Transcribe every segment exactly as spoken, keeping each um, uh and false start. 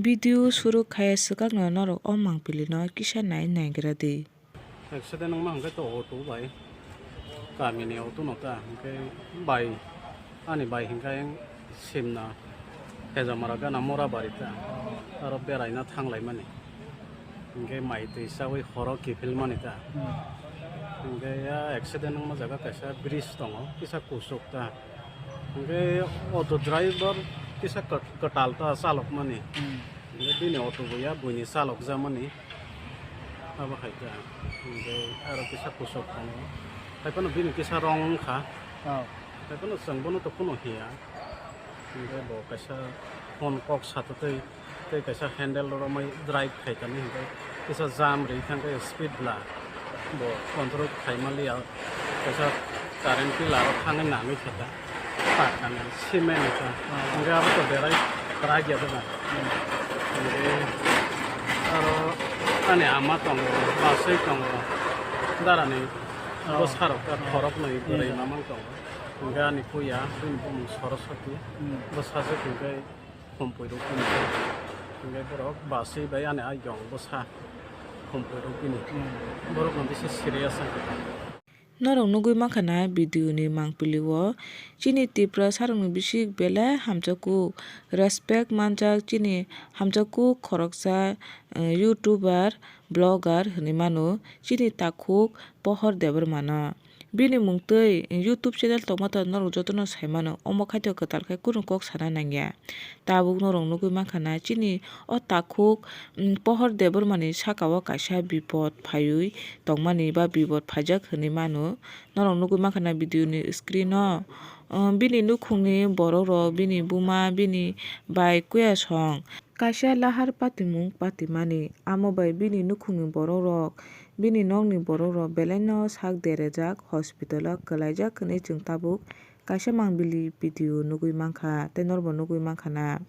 Video suru khai swkakno norok o mangpili no kisa nai naigra di. Accident wngma hwnkhe to auto bai, kamini auto no ta, hwnkhe bai, ani bai hwnkhe simna Hejamara gana Morabari ta, aro beraina thanglaimani, hwnkhe mai twi chawi horo kiphilmani ta, hwnkhe ya accident wngma jaga kaisa bridge tongo, kisa kuchuk ta, hwnkhe auto driver kisa kwt-, kwtal ta chalokmani, hwnkhe bini auto bo ya buini chalokjakmani. Abo hai khe, hwnkhe aro kisa kuchuk tongo. Haiphano bini kisa rong wngkha. Oh. Haiphano chwng bono to phano hiya. Hwnkhe bo kaisa phone kok satwtwi tei kaisa handle romwi drive khaikani hwnkhe kisa jam ri thangkhe speed bla bo control khaimaliya. Kaisa current pillar o thangwi nangwi khe ta. Pakani, cement ni ta. Hwnkhe abo to berai kwrak ya doga. Hwnkhe aro ani ama tongo, bwsai tongo, darani bwsarok ta khoroknwi bwrwi mamang tongo. Hwnkhe ani puya, bini bumung Saraswati, bwsajwk hwnkhe Khumpui rw bini. Hwnkhe borok bwsai bai ani ayong bwsa Khumpui rw bini. Borokno bisi serious wngkha. Norok nugui mankha na video ni mangpili o chini Tripura sarokni bisik belai hamjakuk, respect manjak chini hamjakuk khoroksa, eh, youtuber, blogger hinui mano chini takhuk Pohor Debbarma no. Bini mung twi YouTube channel tongma ta norok jotono sai mano, omo khaito kwtal khe kunu kok sana nangya. Tabuk norok nugui mankha na chini o takhuk, mm, Pohor Debbarma ni saka o kaisa bipot phaiwi tongmani ba bipot phaijak hinui mano. Norok nugui mankha na video ni screen o, um, bini nukhungni borok rok, bini buma, bini bai kuya song kaisa lahar patimung patimani. Amo bai bini nukhungni borok rok, bini nokni borok rok belai no sak derejak, hospital o kwlaijak hinui chwng tabuk kaisa mangpili video nugui mankha tei norok bo nugui mankha na.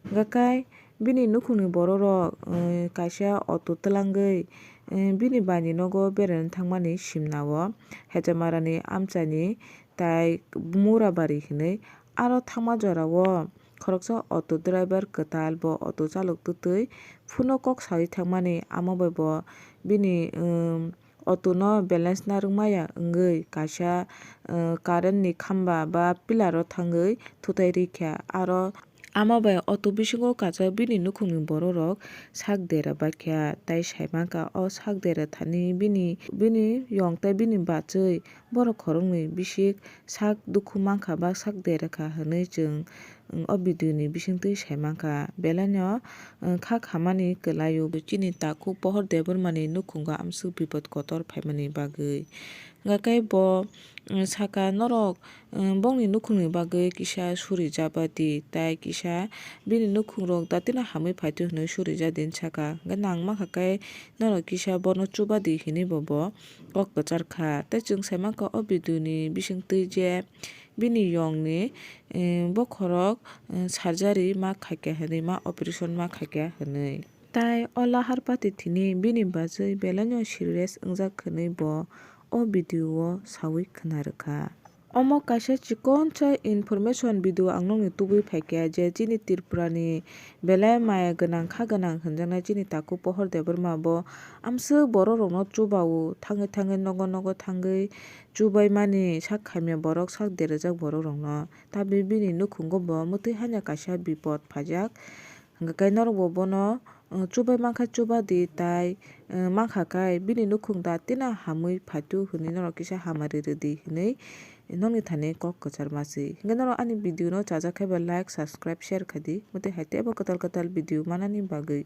Hwnkhe bini nukhungni borok rok, eh, kaisa auto twlangwi, eh, bini bai ni nogo beraina thangmani simna o Hejamara ni amchaini tai Murabari hinui. Aro thangma jora o khoroksa auto driver kwtal bo auto chalok twtwi phone o kok saui thangmani, amo bai bo bini, um, auto no balance narwk maya wngwi kaisa, uh, current ni khamba ba pillar o thangwi thutai rikha. Aro amo bai auto bisingo kaisa bini nukhungni borok rok sak dera bakya, tai sai mankha o sak dera thani bini, bini yong tei bini bachwi borok khoroknwi bisik sak dukhu mankha ba sak dera kha hinwi chwng o video ni bisingtwi sai mankha. Belai no, uh, kha khamani kwlaio chini takhuk Pohor Debbarma ni nukhungo amswk bipot kotor phaimani bagwi. Hwnkhe bo, um, saka norok, um, bongni nukhungni bagwi kisa suri jabadi, tai kisa bini nukhungrok datino hamwi phaitwi hwnwi suri jadi saka. Hwnkhe nang mankha khe norok kisa bono chubadi hinwi bo bo kok kwchar kha. Tei chwng sai mankha o video ni bisingtwi je bini yongni, eh, bokhorok, eh, surgery ma khaikha hinwi, ma operation ma khaikha hinwi. Tai o lahar pati thini bini bachwi belai no serious wngjak hinwi bo o video o sawi khna rwkha. Omo kaisa chikonsa information video ang nokni tubui phaikha je chini Tripura ni belai maya gwnang kha gwnang hwnjaknai chini takhuk Pohor Debbarma bo amswk borok rokno chubao thangwi thangwi nogo nogo thangwi chubaimani sak hamya borok sak derajak borok rokno. Tabwi bini nukhungo bo mwtwi hanya kaisa bipot phaijak. Hwnkhe norok bo bono, uh, chubai mankha chubadi tai, uh, mankha khe bini nukhung da tino hamwi phaitu hwnwi norok kisa hamari rwdi hwnwi nokni thani kok kwchar ma se. Hwnkhe norok ani video no chajak khe ba like, subscribe, share khaidi. Mwtwi hai teibo kwtal kwtal video manani bagwi.